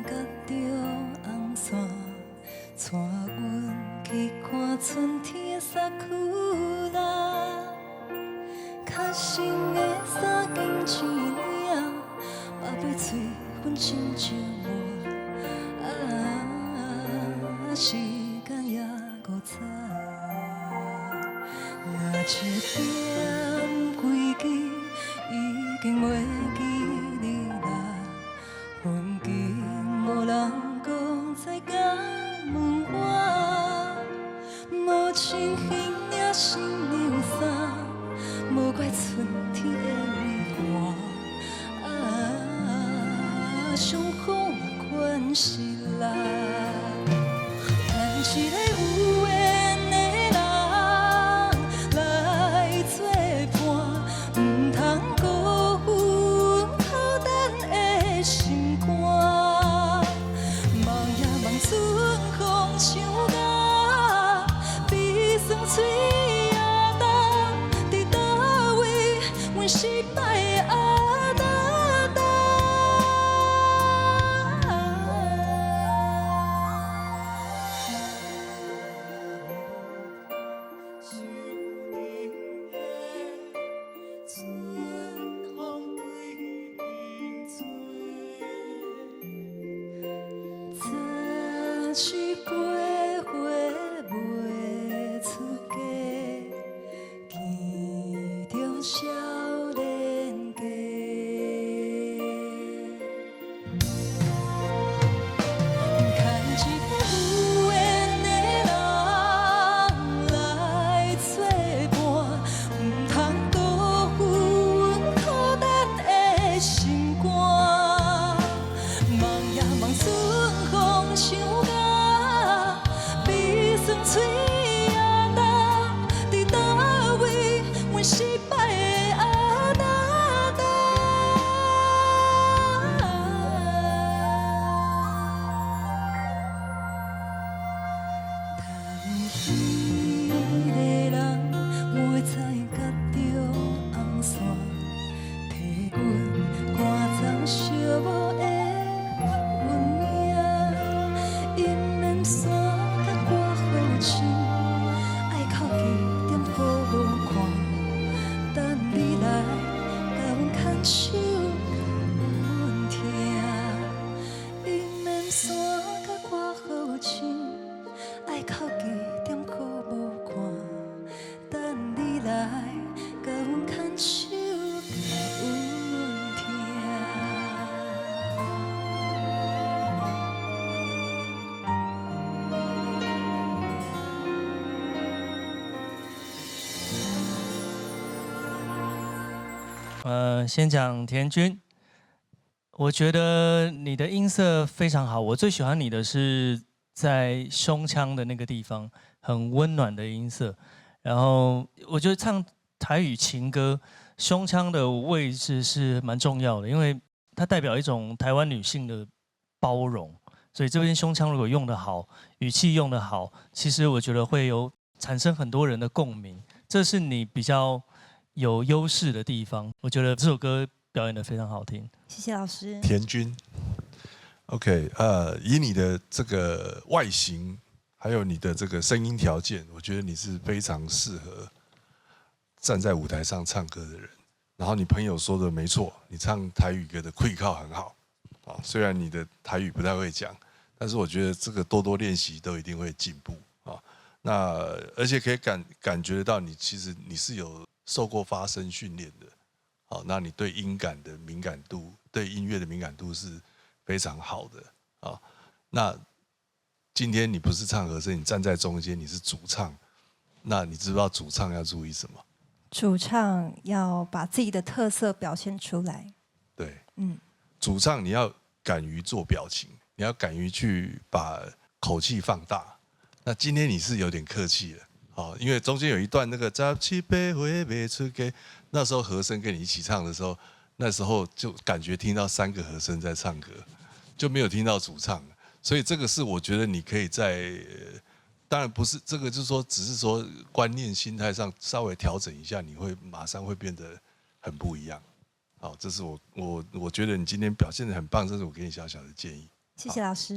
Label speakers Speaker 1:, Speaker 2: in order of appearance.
Speaker 1: 佮著紅線，帶阮去看春天的桜。較新的衫緊一領，包尾喙粉親像我。啊，時間猶閣早。若一點歸期已經袂記你啦，環境無人講再敢問我，無穿彼領新娘衫，無怪春天會寒。啊，傷風款是啦，趁一個有緣的人來做伴，毋通辜負阮苦等的心肝。望呀望春風樹芽，比酸喙也焦，佇佗位，阮失敗的阿達達。春風對面吹，十七八歲袂出嫁，見著少年家。牽一個有緣的人來做伴，毋通辜負阮苦等的心肝。望呀望春風樹芽，比酸喙也焦，佇佗位，阮失敗的阿達達。趁彼个人袂再佮著紅線，替阮趕走寂寞的運命。陰免山佮歌好唱，愛哭幾點予無看，等你來共阮牽手，阮疼。陰免山佮歌好唱，愛哭幾點予無看，等你來共阮牽手，阮疼。
Speaker 2: 先講田君，我覺得你的音色非常好，我最喜歡你的是在胸腔的那個地方，很溫暖的音色。然後我覺得唱台語情歌，胸腔的位置是蠻重要的，因為它代表一種台灣女性的包容。所以這邊胸腔如果用得好，語氣用得好，其實我覺得會有產生很多人的共鳴。這是你比較有優勢的地方。我覺得這首歌表演得非常好聽。
Speaker 3: 謝謝老師。
Speaker 4: 田君，OK，以你的這個外形，還有你的這個聲音條件，我覺得你是非常適合站在舞台上唱歌的人。然後你朋友說的沒錯，你唱台語歌的氣口很好，啊，雖然你的台語不太會講，但是我覺得這個多多練習都一定會進步啊。那而且可以感覺得到，你其實你是有受過發聲訓練的，好，那你對音感的敏感度，對音樂的敏感度是非常好的啊。那今天你不是唱和聲，你站在中間，你是主唱，那你知不知道主唱要注意什麼？
Speaker 3: 主唱要把自己的特色表現出來。
Speaker 4: 對，主唱你要敢於做表情，你要敢於去把口氣放大。那今天你是有點客氣了，好，因為中間有一段那個十七八歲袂出嫁，那時候和聲跟你一起唱的時候，那時候就感覺聽到三個和聲在唱歌，就沒有聽到主唱。所以這個是我覺得你可以在，當然不是這個，就是說只是說觀念心態上稍微調整一下，你會馬上會變得很不一樣。好，這是我覺得你今天表現得很棒，這是我給你小小的建議。
Speaker 3: 謝謝老師。